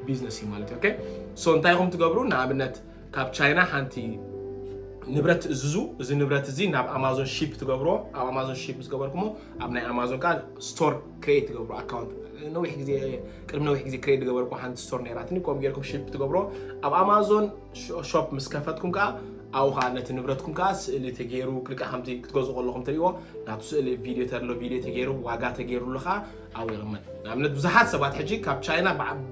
ቢዝነስ እዩ ማለት እዩ። ሶ እንታይ ኢኹም ትገብሩ? ንኣብነት ካብ ቻይና ሓንቲ ንብረት ትእዝዙ። እዚ ንብረት እዚ ናብ ኣማዞን ሺፕ ትገብሮ። ኣብ ኣማዞን ሺፕ ምስ ገበርኩሞ ኣብ ናይ ኣማዞን ከዓ ስቶር ክሬት ትገብሩ። ኣካውንት ነዊሕ ግዜ ቅድሚ ነዊሕ ግዜ ክሬት ዝገበርኩ ሓንቲ ስቶር ነይራትኒ። ከምኡ ጌርኩም ሺፕ ትገብሮ። ኣብ ኣማዞን ሾፕ ምስ ከፈትኩም ከዓ ኣብኡ ከዓ ነቲ ንብረትኩም ከዓ ስእሊ ተገይሩ ልክዕ ከምዚ ክትገዝኡ ከለኹም ትሪእዎ ናቱ ስእሊ ቪድዮ ተሎ ቪድዮ ተገይሩ ዋጋ ተገይሩሉ ከዓ ኣብኡ ይቕመጥ። ንኣብነት ብዙሓት ሰባት ሕጂ ካብ ቻይና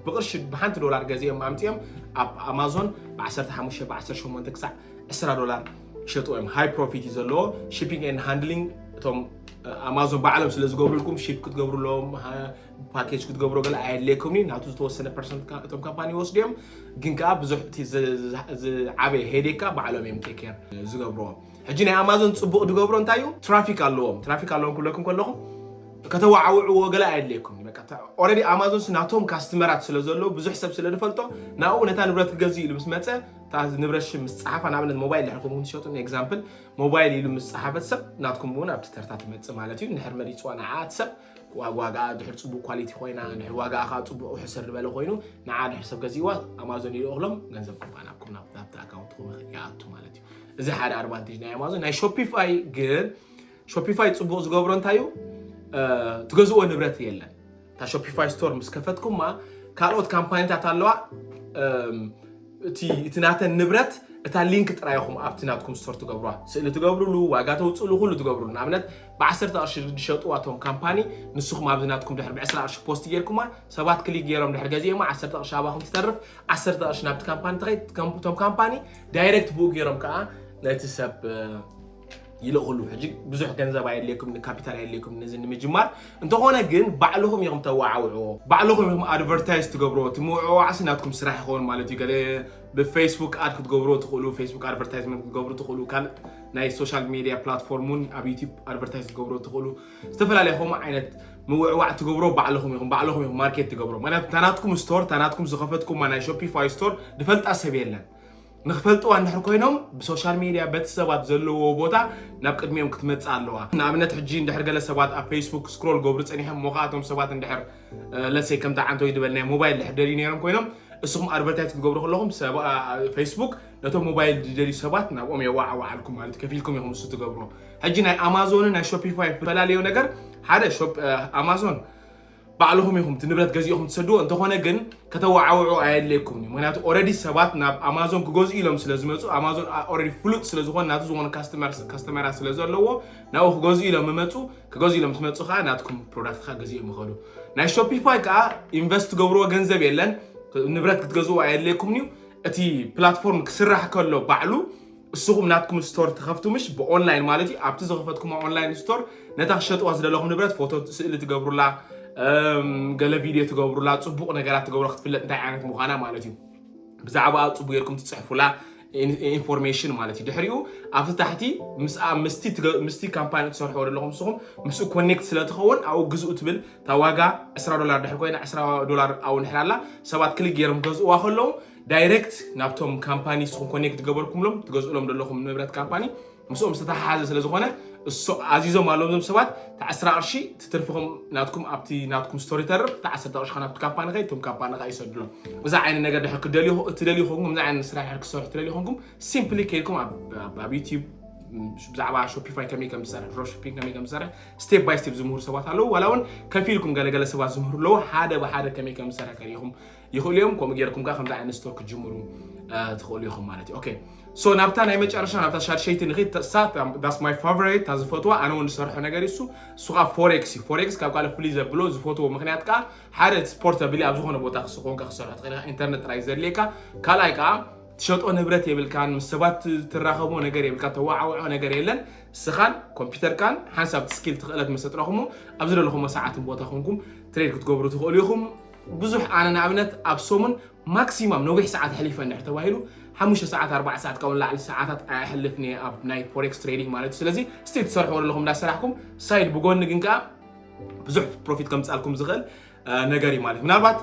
ብቕርሺ ብሓንቲ ዶላር ገዚኦም ኣምፅኦም ኣብ ኣማዞን ብ15 ብ18 ክሳዕ ዕስራ ዶላር ይሸጥዎ እዮም። ሃይ ፕሮፊት እዩ ዘለዎ። ሺፒንግ ኤንድ ሃንድሊንግ እቶም ኣማዞን ባዕሎም ስለ ዝገብሩልኩም ሺፕ ክትገብሩሎም ፓኬጅ ክትገብሮ ገለ ኣየድልየኩም እዩ። ናቱ ዝተወሰነ ፐርሰንት እቶም ካምፓኒ ይወስዱ እዮም። ግን ከዓ ብዙሕ ዝዓበየ ሄዴካ ባዕሎም እዮም ቴክ ኬር ዝገብርዎ። ሕጂ ናይ ኣማዞን ፅቡቕ ዝገብሮ እንታይ እዩ? ትራፊክ ኣለዎም። ትራፊክ ኣለዎም ክብለኩም ከለኹም ከተዋዓውዕዎ ገለ ኣየድልየኩም። ኦረዲ ኣማዞን ናቶም ካስትመራት ስለ ዘለዉ ብዙሕ ሰብ ስለ ዝፈልጦ ናብኡ ነታ ንብረት ክገዝእ ኢሉ ምስ መፀ ንብረት ሽም ምስ ፀሓፋ ንኣብነት ሞባይል ድሕር ከምኩም ትሸጡ ኤግዛምፕል ሞባይል ኢሉ ምስ ፀሓፈት ሰብ ናትኩም እውን ኣብቲ ተርታ ትመፅእ ማለት እዩ። ንድሕር መሪፅዋ ንዓኣ እቲ ሰብ ዋጋ ድሕር ፅቡቅ ኳሊቲ ኮይና ድሕር ዋጋ ከዓ ፅቡቅ ውሕስር ዝበለ ኮይኑ ንዓ ድሕር ሰብ ገዚእዋ ኣማዞን ይልእኽሎም ገንዘብ ኩምባ ናብኩም ናብቲ ኣካውንትኩም ይኣቱ ማለት እዩ። እዚ ሓደ ኣድቫንቴጅ ናይ ኣማዞን። ናይ ሾፒፋይ ግን ሾፒፋይ ፅቡቅ ዝገብሮ እንታይ እዩ? ትገዝእዎ ንብረት የለን። እታ ሾፒፋይ ስቶር ምስ ከፈትኩማ ካልኦት ካምፓኒታት ኣለዋ። እቲ ናተን ንብረት እታ ሊንክ ጥራይ ኢኹም ኣብቲ ናትኩም ስቶር ትገብሩዋ። ስእሊ ትገብሩሉ፣ ዋጋ ተውፅእሉ፣ ኩሉ ትገብሩሉ። ንኣብነት ብዓሰርተ ቅርሺ ዝሸጥዋ እቶም ካምፓኒ ንስኹም ኣብዚ ናትኩም ድሕር ብዕስራ ቅርሺ ፖስት ጌርኩማ ሰባት ክሊክ ገይሮም ድሕር ገዚኦማ ዓሰርተ ቅርሺ ኣባኹም ትተርፍ። ዓሰርተ ቅርሺ ናብቲ ካምፓኒ ትኸይድ። እቶም ካምፓኒ ዳይሬክት ብኡ ገይሮም ከዓ ነቲ ሰብ ይልእኽሉ። ሕጂ ብዙሕ ገንዘብ ኣየድልየኩም፣ ካፒታል ኣየድልየኩም ነዚ ንምጅማር። እንተኾነ ግን ባዕልኹም ኢኹም ተዋዓውዕዎ፣ ባዕልኹም ኢኹም ኣድቨርታይዝ ትገብርዎ። እቲ ምውዕዋዕሲ ናትኩም ስራሕ ይኸውን ማለት እዩ። ገለ ብፌስቡክ ኣድ ክትገብርዎ ትኽእሉ፣ ፌስቡክ ኣድቨርታይዝመንት ክትገብሩ ትኽእሉ፣ ካልእ ናይ ሶሻል ሚድያ ፕላትፎርም እውን ኣብ ዩቲብ ኣድቨርታይዝ ክትገብርዎ ትኽእሉ። ዝተፈላለዩ ከምኡ ዓይነት ምውዕዋዕ ትገብሮ ባዕልኹም ኢኹም፣ ባዕልኹም ኢኹም ማርኬት ትገብሮ። ምክንያቱ እታ ናትኩም ስቶር፣ እታ ናትኩም ዝኸፈትኩማ ናይ ሾፒፋይ ስቶር ዝፈልጣ ሰብ የለን። ንክፈልጥዋ እንድሕር ኮይኖም ብሶሻል ሚድያ በቲ ሰባት ዘለዎ ቦታ ናብ ቅድሚኦም ክትመፅእ ኣለዋ። ንኣብነት ሕጂ እንድሕር ገለ ሰባት ኣብ ፌስቡክ ስክሮል ገብሩ ፀኒሖም እሞ ከዓ እቶም ሰባት እንድሕር ለሴ ከምታ ዓንተወይ ዝበል ናይ ሞባይል ድሕር ደልዩ ነይሮም ኮይኖም እስኹም ኣድቨርታይዝ ክትገብሩ ከለኹም ፌስቡክ ነቶም ሞባይል ዝደልዩ ሰባት ናብኦም የዋዓዋዓልኩም ማለት እዩ። ከፊልኩም ኢኹም እሱ ትገብርዎ። ሕጂ ናይ ኣማዞንን ናይ ሾፒፋይ ዝፈላለዮ ነገር፣ ሓደ ኣማዞን ባዕልኹም ኢኹም እቲ ንብረት ገዚእኹም ትሰድዎ። እንተኾነ ግን ከተዋዓውዑ ኣየድልየኩም እዩ። ምክንያቱ ኦረዲ ሰባት ናብ ኣማዞን ክገዝኡ ኢሎም ስለ ዝመፁ፣ ኣማዞን ኦረዲ ፍሉጥ ስለ ዝኾነ፣ ናቱ ዝኾነ ካስተመራት ስለ ዘለዎ፣ ናብኡ ክገዝኡ ኢሎም ምመፁ። ክገዝኡ ኢሎም ትመፁ ከዓ ናትኩም ፕሮዳክት ከዓ ገዚኦም ይኸዱ። ናይ ሾፒፋይ ከዓ ኢንቨስት ትገብርዎ ገንዘብ የለን። ንብረት ክትገዝኡ ኣየድልየኩም እዩ። እቲ ፕላትፎርም ክስራሕ ከሎ ባዕሉ እስኹም ናትኩም ስቶር ትኸፍቱ ምሽ ብኦንላይን ማለት እዩ። ኣብቲ ዝኸፈትኩም ኦንላይን ስቶር ነታ ክሸጥዋ ዝደለኹም ንብረት ፎቶ ስእሊ ትገብሩላ፣ ገለ ቪድዮ ትገብሩላ፣ ፅቡቕ ነገራት ትገብሩ ክትፍለጥ እንታይ ዓይነት ምዃና ማለት እዩ። ብዛዕባ ፅቡቅ ጌርኩም ትፅሕፉላ ኢንፎርሜሽን ማለት እዩ። ድሕሪኡ ኣብቲ ታሕቲ ምስቲ ካምፓኒ ትሰርሕዎ ዘለኹም ንስኹም ምስኡ ኮኔክት ስለትኸውን ኣብኡ ግዝኡ ትብል እታ ዋጋ ዕስራ ዶላር ድሕር ኮይና ዕስራ ዶላር ኣብኡ ንሕራላ ሰባት ክሊክ ገይሮም ገዝእዋ ከለዉ ዳይሬክት ናብቶም ካምፓኒ ንስኹም ኮኔክት ገበርኩምሎም ትገዝእሎም ዘለኹም ንብረት ካምፓኒ ምስኦም ዝተተሓሓዘ ስለ ዝኾነ እሶ ኣዚዞም ኣለዎም እዞም ሰባት። እታ ዕስራ ቅርሺ ትትርፍኹም ናትኩም ኣብቲ ናትኩም ስቶር ይተርፍ፣ እታ ዓሰርተ ቅርሺ ከ ናብቲ ካምፓኒ ከይ እቶም ካምፓኒ ከ ይሰድሎም። እዛ ዓይነት ነገር ድሕር ክደልዩ ትደልዩ ኾንኩም እዛ ዓይነት ስራሕ ድሕር ክሰርሑ ትደልዩ ኾንኩም ሲምፕሊ ከይድኩም ኣብ ዩቲዩብ ብዛዕባ ሾፒፋይ ከመይ ከም ዝሰርሕ ድሮፕ ሺፒንግ ከመይ ከም ዝሰርሕ ስቴፕ ባይ ስቴፕ ዝምህሩ ሰባት ኣለዉ። ዋላ እውን ከፊልኩም ገለገለ ሰባት ዝምህሩ ኣለዉ። ሓደ ብሓደ ከመይ ከም ዝሰርሕ ከሪኹም ይኽእሉ እዮም። ከምኡ ጌርኩም ከዓ ከምዚ ዓይነት ስቶር ክትጅምሩ ትኽእሉ ኢኹም ማለት እዩ። ኦኬ ሶ ናብታ ናይ መጨረሻ ናብታ ሻድሸይቲ ንኺድ። እሳ that's my favorite፣ እታ ዝፈትዋ ኣነ እውን ዝሰርሖ ነገር እዩ እሱ እሱ ከዓ ፎሬክስ እዩ። ፎሬክስ ካብ ካልእ ፍልይ ዘብሎ ዝፈትዎ ምክንያት ከዓ ሓደ እቲ ፖርታብል ኣብ ዝኾነ ቦታ ክስኾንካ ክሰርሖ ትኽእል ኢኻ። ኢንተርነት ጥራይ ዘድልየካ። ካልኣይ ከዓ ትሸጦ ንብረት የብልካን፣ ምስ ሰባት ትራኸቦ ነገር የብልካ፣ ተዋዓውዖ ነገር የለን። ንስኻን ኮምፒውተርካን ሓንሳብ ስኪል ትኽእለት መሰጥረኹሞ ኣብ ዝደለኹሞ ሰዓትን ቦታ ኮንኩም ትሬድ ክትገብሩ ትኽእሉ ኢኹም። ብዙሕ ኣነ ንኣብነት ኣብ ሰሙን ማክሲማም ነዊሕ ሰዓት ኣሕሊፈ እንድሕር ተባሂሉ ሓሙሽተ ሰዓት ኣርባዕተ ሰዓት ካብኡ ንላዕሊ ሰዓታት ኣየሕልፍን እየ ኣብ ናይ ፎሬክስ ትሬዲንግ ማለት እዩ። ስለዚ ስቲል ትሰርሕዎ ዘለኹም እንዳሰራሕኩም ሳይድ ብጎኒ ግን ከዓ ብዙሕ ፕሮፊት ከምፅኣልኩም ዝኽእል ነገር እዩ ማለት ምናልባት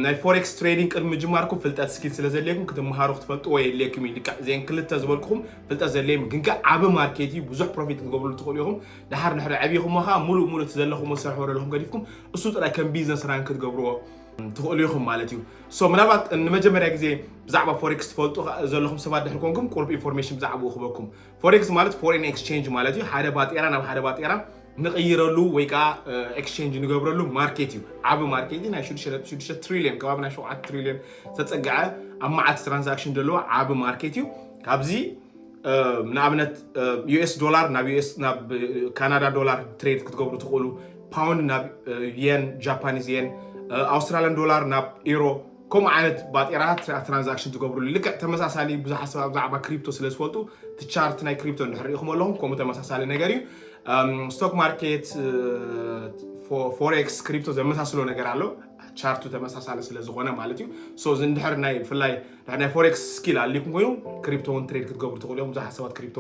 ናይ ፎሬክስ ትሬዲንግ ቅድሚ ምጅማርኩም ፍልጠት ስኪል ስለ ዘድልየኩም ክትመሃሩ ክትፈልጥዎ የድልየኩም እዩ። ልክዕ እዚአን ክልተ ዝበልኩኹም ፍልጠት ዘድልየም ግን ከዓ ዓቢ ማርኬት እዩ። ብዙሕ ፕሮፊት ክትገብርሉ ትኽእሉ ኢኹም። ድሓር ድሕሪ ዕብይኹም ከዓ ሙሉእ ሙሉእ እቲ ዘለኹም ዝሰርሕዎ ዘለኹም ገዲፍኩም እሱ ጥራይ ከም ቢዝነስ ራን ክትገብርዎ ትኽእሉ ኢኹም ማለት እዩ። ሶ ምናልባት ንመጀመርያ ግዜ ብዛዕባ ፎሬክስ ትፈልጡ ዘለኹም ሰባት ድሕር ኮንኩም ቁሩብ ኢንፎርሜሽን ብዛዕባኡ ክበኩም። ፎሬክስ ማለት ፎሬን ኤክስቼንጅ ማለት እዩ። ሓደ ባጤራ ናብ ሓደ ባጤራ ንቕይረሉ ወይ ከዓ ኤክስቼንጅ ንገብረሉ ማርኬት እዩ። ዓቢ ማርኬት እዩ። ናይ ሽዱሽተ ነጥቢ ሽዱሽተ ትሪልዮን ከባቢ ናይ ሸውዓተ ትሪልዮን ዝተፀግዐ ኣብ መዓት ትራንዛክሽን ዘለዎ ዓቢ ማርኬት እዩ። ካብዚ ንኣብነት ዩኤስ ዶላር ናብ ዩኤስ ናብ ካናዳ ዶላር ትሬድ ክትገብሩ ትኽእሉ። ፓውንድ ናብ የን ጃፓኒዝ የን ኣውስትራሊያን ዶላር ናብ ኢሮ ከምኡ ዓይነት ባጤራታት ትራንዛክሽን ትገብሩሉ ልክዕ ተመሳሳሊ ብዙሓት ሰባት ብዛዕባ ክሪፕቶ ስለ ዝፈልጡ እቲ ቻርት ናይ ክሪፕቶ እንድሕር ሪኢኹም ኣለኹም ከምኡ ተመሳሳሊ ነገር እዩ። ስቶክ ማርኬት ፎሬክስ ክሪፕቶ ዘመሳስሎ ነገር ኣሎ። ቻርቱ ተመሳሳሊ ስለ ዝኾነ ማለት እዩ። ሶ እዚ እንድሕር ናይ ብፍላይ ናይ ፎሬክስ ስኪል ኣሊኩም ኮይኑ ክሪፕቶ እውን ትሬድ ክትገብሩ ትኽእሉ እዮም። ብዙሓት ሰባት ክሪፕቶ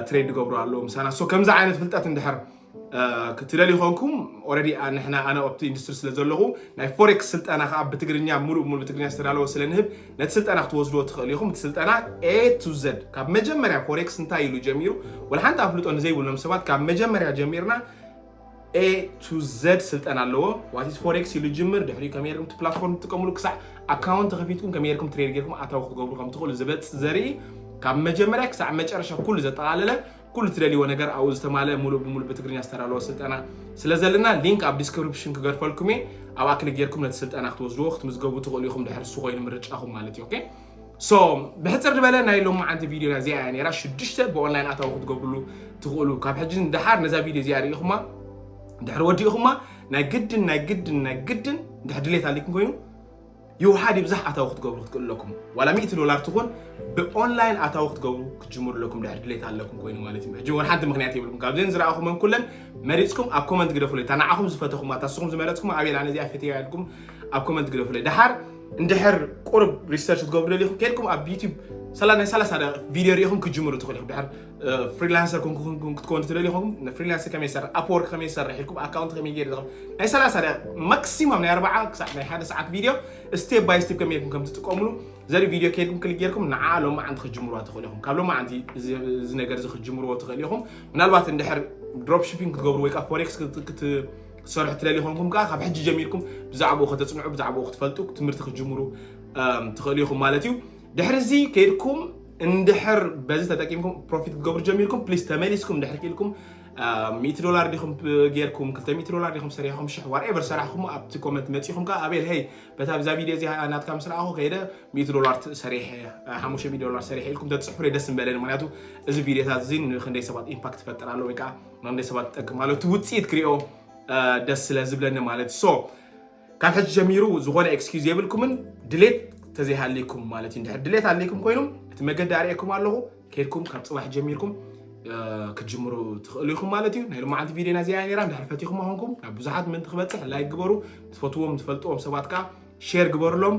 ትሬድ ዝገብሩ ኣለዉ ምሳና። ሶ ከምዚ ዓይነት ፍልጠት እንድሕር ክትደልዩ ኾንኩም ኦረዲ ንሕና ኣነ ኣብቲ ኢንዱስትሪ ስለ ዘለኹ ናይ ፎሬክስ ስልጠና ከዓ ብትግርኛ ሙሉእ ሙሉ ብትግርኛ ዝተዳለወ ስለ ንህብ ነቲ ስልጠና ክትወስድዎ ትኽእሉ ኢኹም። እቲ ስልጠና ኤ ቱ ዘድ ካብ መጀመርያ ፎሬክስ እንታይ ኢሉ ጀሚሩ ወላ ሓንቲ ኣፍልጦ ንዘይብሎም ሰባት ካብ መጀመርያ ጀሚርና ኤ ቱ ዘድ ስልጠና ኣለዎ። ዋቲስ ፎሬክስ ኢሉ ጅምር ድሕሪ ከመይ ጌርኩም እቲ ፕላትፎርም ትጥቀምሉ ክሳዕ ኣካውንት ከፊትኩም ከመይ ጌርኩም ትሬድ ጌርኩም ኣታዊ ክትገብሩ ከም ትኽእሉ ዝበፅ ዘርኢ ካብ መጀመርያ ክሳዕ መጨረሻ ኩሉ ዘጠቓለለ ኩሉ ትደልይዎ ነገር ኣብኡ ዝተማልአ ሙሉእ ብሙሉእ ብትግርኛ ዝተዳለወ ስልጠና ስለ ዘለና ሊንክ ኣብ ዲስክሪፕሽን ክገድፈልኩም እየ። ኣብኣ ክሊክ ጌርኩም ነቲ ስልጠና ክትወስድዎ ክትምዝገቡ ትኽእሉ ኢኹም ድሕር እሱ ኮይኑ ምርጫኹም ማለት እዩ። ኦኬ ሶ ብሕፅር ዝበለ ናይ ሎማዓንቲ ቪዲዮና እዚኣ እያ ነይራ። ሽዱሽተ ብኦንላይን ኣታዊ ክትገብርሉ ትኽእሉ ካብ ሕጂ ንደሓር ነዛ ቪዲዮ እዚኣ ርኢኹማ ድሕር ወዲእኹማ ናይ ግድን ናይ ግድን ናይ ግድን ድሕር ድሌት ኣሊኩም ኮይኑ ይውሓድ ይብዛሕ ኣታዊ ክትገብሩ ክትክእሉ ኣለኩም። ዋላ ሚእቲ ዶላር ትኹን ብኦንላይን ኣታዊ ክትገብሩ ክትጅምሩ ኣለኩም ድሕር ድሌት ኣለኩም ኮይኑ ማለት እዩ። ሕጂ ወላ ሓንቲ ምክንያት የብልኩም። ካብዘን ዝረኣኹመን ኩለን መሪፅኩም ኣብ ኮመንት ግደፉለይ። እታ ንዓኹም ዝፈተኹማ እታ ንስኹም ዝመረፅኩም ኣቤል ኣነ እዚኣ ፈትያ ኢልኩም ኣብ ኮመንት ግደፉለይ። ደሓር እንድሕር ቁሩብ ሪሰርች ክትገብሩ ደሊኹም ከይድኩም ኣብ ዩቲዩብ ሰላ ናይ ሰላሳ ደቂቕ ቪድዮ ሪኢኹም ክትጅምሩ ትኽእሉ ኢኹም። ድሕር ፍሪላንሰር ኮንኩም ክትኮኑ ትደልዩ ኹም ፍሪላንሰር ከመይ ይሰርሕ ኣፕወርክ ከመይ ይሰርሕ ኢልኩም ኣካውንት ከመይ ገይር ዝኸም ናይ ሰላሳ ደቂቕ ማክሲማም ናይ ኣርባዓ ክሳዕ ናይ ሓደ ሰዓት ቪድዮ ስቴፕ ባይ ስቴፕ ከመይ ኢልኩም ከም ትጥቀምሉ ዘርኢ ቪድዮ ከይድኩም ክሊክ ጌርኩም ንዓ ሎማዓንቲ ክትጅምሩዋ ትኽእሉ ኢኹም። ካብ ሎማዓንቲ እዚ ነገር እዚ ክትጅምርዎ ትኽእሉ ኢኹም። ምናልባት እንድሕር ድሮፕ ሺፒንግ ክትገብሩ ወይ ከዓ ፎሬክስ ክትሰርሑ ትደልዩ ኾንኩም ከዓ ካብ ሕጂ ጀሚርኩም ብዛዕባኡ ከተፅንዑ ብዛዕባኡ ክትፈልጡ ትምህርቲ ክትጅምሩ ትኽእሉ ኢኹም ማለት እዩ። ድሕሪ እዚ ከይድኩም እንድሕር በዚ ተጠቂምኩም ፕሮፊት ክትገብሩ ጀሚርኩም ፕሊስ ተመሊስኩም እንድሕር ክኢልኩም ሚእቲ ዶላር ዲኹም ጌርኩም ክልተ ሚእቲ ዶላር ዲኹም ሰሪሕኩም ሽሕ ዋትኤቨር ሰራሕኩም ኣብቲ ኮመንት መፂኹም ከዓ ኣቤል ሄይ በታ ብዛ ቪድዮ እዚኣ ናትካ ምስ ረኣኹ ከይደ ሚእቲ ዶላር ሰሪሐ ሓሙሽተ ሚእቲ ዶላር ሰሪሐ ኢልኩም ተፅሕፉለይ ደስ ምበለኒ። ምክንያቱ እዚ ቪድዮታት እዚ ንክንደይ ሰባት ኢምፓክት ይፈጥር ኣሎ ወይ ከዓ ንክንደይ ሰባት ትጠቅም ኣሎ እቲ ውፅኢት ክሪኦ ደስ ስለ ዝብለኒ ማለት ሶ ካብ ሕጂ ጀሚሩ ዝኾነ ኤክስኪዝ የብልኩምን ድሌት ተዘይሃልይኩም ማለት እዩ። እንድሕር ድሌት ኣልይኩም ኮይኑ እቲ መገዲ ኣርእየኩም ኣለኹ ከይድኩም ካብ ፅባሕ ጀሚርኩም ክትጅምሩ ትኽእሉ ኢኹም ማለት እዩ። ናይ ሎማዓንቲ ቪድዮና እዚኣ ነራ እንድሕር ፈቲኹም ኣኹንኩም ናብ ብዙሓት ምእንቲ ክበፅሕ ላይክ ግበሩ። ትፈትዎም ትፈልጥዎም ሰባት ከዓ ሼር ግበሩሎም።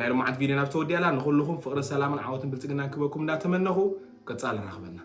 ናይ ሎማዓንቲ ቪድዮ ናብ ተወዲኣላ ንኩልኹም ፍቕርን ሰላምን ዓወትን ብልፅግናን ክበኩም እንዳተመነኹ ቀፃል ራኽበና።